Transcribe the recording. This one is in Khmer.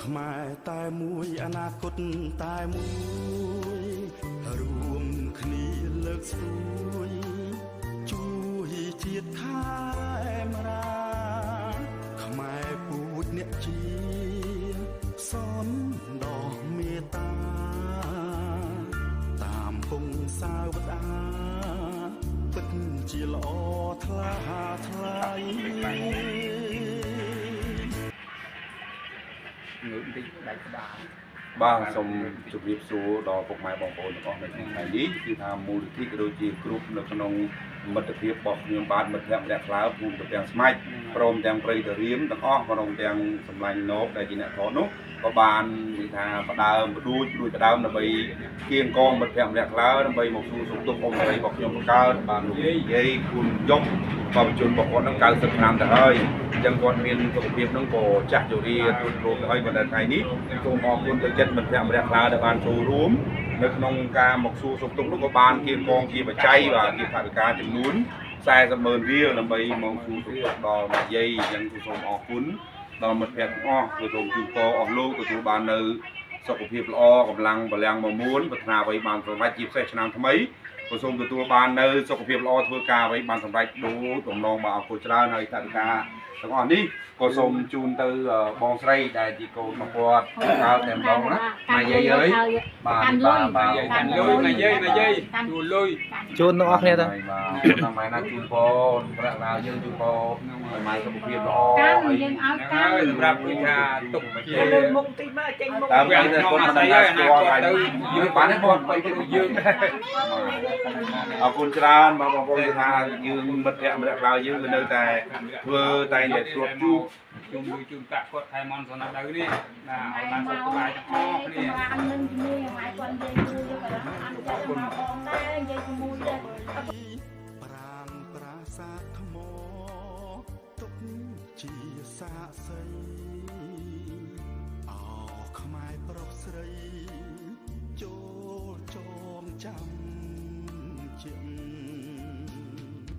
ខ្មែរតែមួយ អនាគតតែមួយ រួមគ្នាលើកស្ទួយជួយជាតិខេមរា ខ្មែរពូជអ្នកជាសនដោះមេត្តា តាមពងសាវតាពិតជាល្អថ្លាថ្លៃ ងើបបន្តិចដាច់ក្បាល។ បាទ សូមជម្រាបសួរដល់ពុកម៉ែបងប្អូនទាំងអស់នៅក្នុងថ្ងៃនេះ គឺថាមូលនិធិក៏ដូចជាគ្រប់នៅក្នុងមិត្តភាពរបស់ខ្ញុំបាទ មិត្តភក្តិម្នាក់ក្លើភូមិត្រពាំងស្មាច់ ព្រមទាំងព្រៃតារៀមទាំងអស់ ព្រមទាំងសម្លាញ់ណូបដែលជាអ្នកថតនោះ ក៏បាននិយាយថាបដើមបដួចដួចបដើម ដើម្បីគៀងកងមិត្តភក្តិម្នាក់ក្លើ ដើម្បីមកសួរសុខទុក្ខអ៊ំស្រីរបស់ខ្ញុំបង្កើត បាទ លោកយាយគួនយប់បបជនរបស់គាត់នឹង90ឆ្នាំទៅហើយ។ អញ្ចឹងគាត់មានសុខភាពនឹងក៏ចាស់ជរាទូលលោកទៅហើយ ប៉ុន្តែថ្ងៃនេះសូមអរគុណទៅចិត្តមិត្តភក្តិម្នាក់ក្លើដែលបានចូលរួមនៅក្នុងការមកសួរសុខទុក្ខនោះ ក៏បានគៀងកងជាបច្ច័យ បាទ ជាថវិកាចំនួន40ម៉ឺនរៀល ដើម្បីមកសួរសុខទុក្ខដល់និយាយ។ អញ្ចឹងសូមអរគុណដល់មិត្តភក្តិទាំងអស់ គឺសូមជូនពរអស់លោកទទួលបាននៅសុខភាពល្អ កម្លាំងបលាំងមមួន ប្រាថ្នាអ្វីបានសម្រេច ជាពិសេសឆ្នាំថ្មីក៏សូមទទួលបាននៅសុខភាពល្អ ធ្វើការអ្វីបានសម្រេចដូចបំណង។ បាទ អរគុណច្រើន។ ហើយថវិកាទាំងអស់នេះក៏សូមជូនទៅបងស្រីដែលជាកូនរបស់គាត់កើតតែម្ដងណា ម៉ែយាយអើយ បាទ បាទ បាទ កាន់លុយ ម៉ែយាយ ម៉ែយាយជូនលុយជូនទាំងអស់គ្នាទៅ បាទ ម៉ែណា ជូនពរប្រាក់ឡាយើង ជូនពរម៉ែសុខភាពល្អ កាន់យើងឲ្យកាន់ សម្រាប់គឺថាទុកជាលើមុខតិចមកចេញមុខ តាមវាក្នុងអាស័យហើយ អនាគតទៅយើងបានទេបង បីទៅយើង។ អរគុណច្រើនបងប្អូន គឺថាយើងមិត្តភក្តិម្នាក់ខ្លៅយើង គឺនៅតែធ្វើតែងតែធ្លាប់ជួប ជុំមួយជូនតាក់គាត់ខែមនសនដៅនេះ បាទ ឲ្យបានសុខសប្បាយទាំងអស់គ្នា អាននឹងជំនួយឲ្យគាត់និយាយមួយយកក៏អានចិត្តមកបងដែរ និយាយជាមួយដែរ ប្រាងប្រាសាទថ្មទុកជាសាកសី អោខ្មែរប្រុសស្រីចូលចងចាំ។